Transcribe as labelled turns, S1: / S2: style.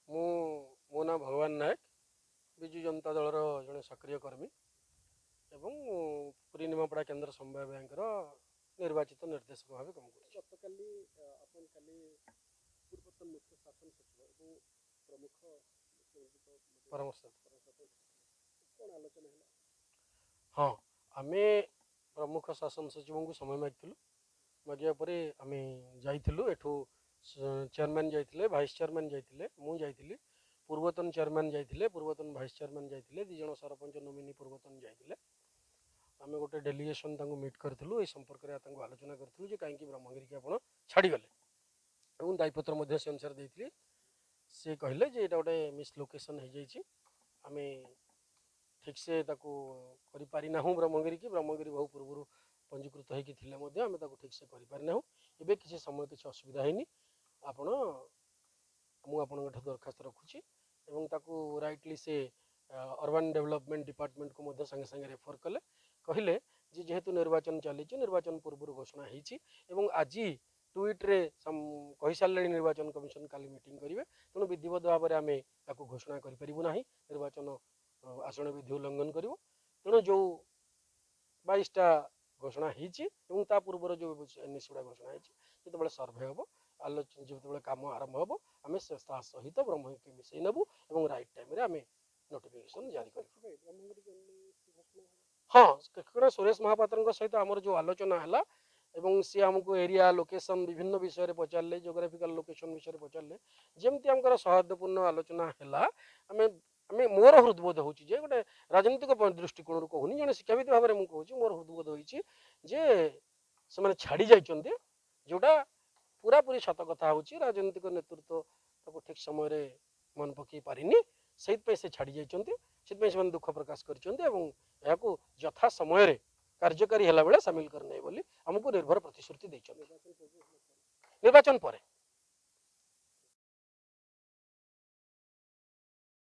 S1: ମୁଁ ମୋ ନାଁ ଭଗବାନ ନାୟକ, ବିଜୁ ଜନତା ଦଳର ଜଣେ ସକ୍ରିୟ କର୍ମୀ ଏବଂ ପୁରୀ ନିମାପଡ଼ା କେନ୍ଦ୍ର ସମବାୟ ବ୍ୟାଙ୍କର ନିର୍ବାଚିତ ନିର୍ଦ୍ଦେଶକ ଭାବେ କାମ କରୁଛି।
S2: ଗତକାଲି ଆପଣ କାଲି ପୂର୍ବତନ ମୁଖ୍ୟ ଶାସନ ସଚିବ ଏବଂ ପ୍ରମୁଖ ମୁଖ୍ୟମନ୍ତ୍ରୀଙ୍କ
S1: ପରାମର୍ଶ
S2: କ'ଣ ଆଲୋଚନା ହେଲା?
S1: ହଁ, ଆମେ ପ୍ରମୁଖ ଶାସନ ସଚିବଙ୍କୁ ସମୟ ମାଗିଥିଲୁ। ମାଗିବା ପରେ ଆମେ ଯାଇଥିଲୁ। ଏଠୁ ଚେୟାରମ୍ୟାନ୍ ଯାଇଥିଲେ, ଭାଇସ୍ ଚେୟାରମ୍ୟାନ୍ ଯାଇଥିଲେ, ମୁଁ ଯାଇଥିଲି, ପୂର୍ବତନ ଚେୟାରମ୍ୟାନ୍ ଯାଇଥିଲେ, ପୂର୍ବତନ ଭାଇସ୍ ଚେୟାରମ୍ୟାନ୍ ଯାଇଥିଲେ, 2 ଜଣ ସରପଞ୍ଚ ନୋମିନି ପୂର୍ବତନ ଯାଇଥିଲେ। ଆମେ ଗୋଟେ ଡେଲିଗେସନ୍ ତାଙ୍କୁ ମିଟ୍ କରିଥିଲୁ। ଏ ସମ୍ପର୍କରେ ତାଙ୍କୁ ଆଲୋଚନା କରିଥିଲୁ ଯେ କାହିଁକି ବ୍ରହ୍ମଗିରିକି ଆପଣ ଛାଡ଼ିଗଲେ ଏବଂ ଦାୟୀପତ୍ର ମଧ୍ୟ ସେ ଅନୁସାରେ ଦେଇଥିଲି। ସେ କହିଲେ ଯେ ଏଇଟା ଗୋଟେ ମିସ୍ଲୋକେସନ୍ ହେଇଯାଇଛି, ଆମେ ଠିକ୍ସେ ତାକୁ କରିପାରିନାହୁଁ। ବ୍ରହ୍ମଗିରିକି ବ୍ରହ୍ମଗିରି ବହୁ ପୂର୍ବରୁ ପଞ୍ଜୀକୃତ ହେଇକି ଥିଲେ ମଧ୍ୟ ଆମେ ତାକୁ ଠିକ୍ସେ କରିପାରିନାହୁଁ। ଏବେ କିଛି ସମୟ କିଛି ଅସୁବିଧା ହେଇନି, ଆପଣ ମୁଁ ଆପଣଙ୍କ ଠାରୁ ଦରଖାସ୍ତ ରଖୁଛି। ଏବଂ ତାକୁ ରାଇଟଲି ସେ ଅର୍ବାନ୍ ଡେଭଲପମେଣ୍ଟ ଡିପାର୍ଟମେଣ୍ଟକୁ ମଧ୍ୟ ସାଙ୍ଗେ ସାଙ୍ଗେ ରେଫର୍ କଲେ। କହିଲେ ଯେ ଯେହେତୁ ନିର୍ବାଚନ ଚାଲିଛି, ନିର୍ବାଚନ ପୂର୍ବରୁ ଘୋଷଣା ହେଇଛି ଏବଂ ଆଜି ଟ୍ୱିଟ୍ରେ କହିସାରିଲେଣି ନିର୍ବାଚନ କମିଶନ କାଲି ମିଟିଂ କରିବେ, ତେଣୁ ବିଧିବଦ୍ଧ ଭାବରେ ଆମେ ତାକୁ ଘୋଷଣା କରିପାରିବୁ ନାହିଁ, ନିର୍ବାଚନ ଆଚରଣ ବିଧି ଉଲ୍ଲଂଘନ କରିବ। ତେଣୁ ଯେଉଁ 22ଟା ଘୋଷଣା ହେଇଛି ଏବଂ ତା ପୂର୍ବର ଯେଉଁ ଏନ୍ଏସି ଗୁଡ଼ା ଘୋଷଣା ହେଇଛି, ଯେତେବେଳେ ସର୍ଭେ ହେବ, ଆଲୋଚନା ଯେତେବେଳେ କାମ ଆରମ୍ଭ ହେବ, ଆମେ ତା ସହିତ ବ୍ରହ୍ମଗିରିକି ମିଶାଇ ନେବୁ ଏବଂ ରାଇଟ୍ ଟାଇମ୍ରେ ଆମେ ନୋଟିଫିକେସନ୍ ଜାରି କରିବୁ। ହଁ, କାରଣ ସୁରେଶ ମହାପାତ୍ରଙ୍କ ସହିତ ଆମର ଯେଉଁ ଆଲୋଚନା ହେଲା ଏବଂ ସିଏ ଆମକୁ ଏରିଆ ଲୋକେସନ୍ ବିଭିନ୍ନ ବିଷୟରେ ପଚାରିଲେ, ଜିଓଗ୍ରାଫିକାଲ ଲୋକେସନ୍ ବିଷୟରେ ପଚାରିଲେ, ଯେମିତି ଆମର ସୌହାର୍ଦ୍ଦ୍ୟପୂର୍ଣ୍ଣ ଆଲୋଚନା ହେଲା, ଆମେ ଆମେ ମୋର ହୃଦବୋଧ ହେଉଛି ଯେ ଗୋଟେ ରାଜନୈତିକ ଦୃଷ୍ଟିକୋଣରୁ କହୁନି, ଜଣେ ଶିକ୍ଷାବିତ ଭାବରେ ମୁଁ କହୁଛି, ମୋର ହୃଦବୋଧ ହୋଇଛି ଯେ ସେମାନେ ଛାଡ଼ି ଯାଇଛନ୍ତି, ଯେଉଁଟା ପୁରାପୁରି ସତ କଥା ହେଉଛି ରାଜନୈତିକ ନେତୃତ୍ୱ ତାକୁ ଠିକ୍ ସମୟରେ ମନେ ପକାଇ ପାରିନି, ସେଇଥିପାଇଁ ସେ ଛାଡ଼ି ଯାଇଛନ୍ତି। ସେଥିପାଇଁ ସେମାନେ ଦୁଃଖ ପ୍ରକାଶ କରିଛନ୍ତି ଏବଂ ଏହାକୁ ଯଥା ସମୟରେ କାର୍ଯ୍ୟକାରୀ ହେଲା ବେଳେ ସାମିଲ କରିନେବେ ବୋଲି ଆମକୁ ନିର୍ଭର ପ୍ରତିଶ୍ରୁତି ଦେଇଛନ୍ତି। ନିର୍ବାଚନ ପରେ।